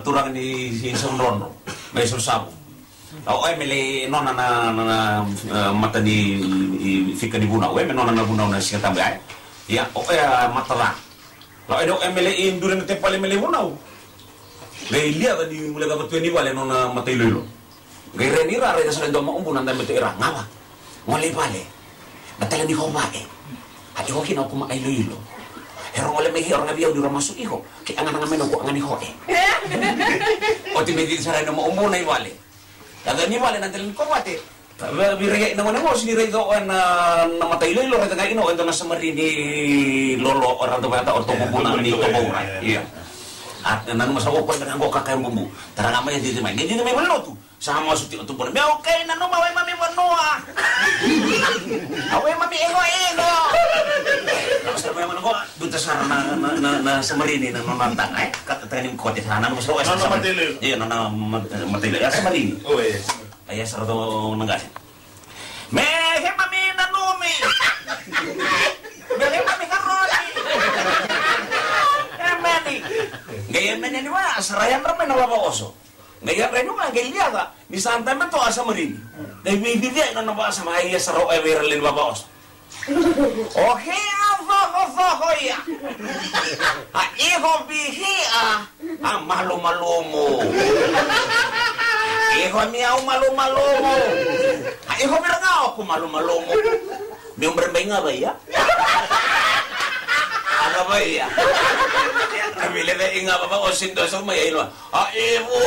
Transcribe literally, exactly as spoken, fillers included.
Turaga ni Saudrodro mai Sausavu. Au e mele nona na, na, na, e, mata ni, i, fika ni vunau, e me nona na vunau na Siga Tabu ya. Ia, o e a mata ca. Lau e dau e mele i duri na tepale mele vunau. Qai lia ca ni mule ca vatua ni vale nona mata iloilo. Qai rai ni ra, raica sara e dua ma ubu na dabe tu ira, gava. Gole i vale. Na tale ni ko vae. A tiko kina o kuma a iloilo. E ro gole mai hei o ra ga vei au ni ra masu iho. Ke a gana ga mai na ko a gani ho e. Oti me cici sara e dua ma ubu na i vale. Yaco ni vale na tale ni ko vate. Vira ia na gone mosi ni raica o e na mata iloilo raica ga ina o e dua na samarini lolo o raica vata o tobo buna ni tobo ura. Ia. A nanuma sa o koe na go kaka e bubu. Tara ga mai e cici mai. Ni cici mai vale lotu. Sa masu tiko tu bona. Meu kei nanuma wai mami vanua. A wai mami ego ego. Sa mai mana go. Duta sara na, na, na, na samarini na nona taga e. Kata taga ni kote sa nanuma sa o e sa samarini. Ia nona mata iloilo. Ia samarini. Ia sara to na gasi. Me he mami nanumi. Me he mami karoni. E meni. Qai e meni ni wa sara yadra mai na vavaoso. Qai yadra ni wa qai liaca ni sa dabe toka a samarini. Qai veicici ai na nona vakasama ai e sara o e vei ira lewe ni vavaoso. O hei a cokocokoia. A iho vihi a, a malumalumu. Iho mi au malumalumu. A iho vira ga o ku malumalumu. Mi umbre bai ga vaia. A ga vaia. A vile vei ga vava o sindo so mai a iloa. A ivo.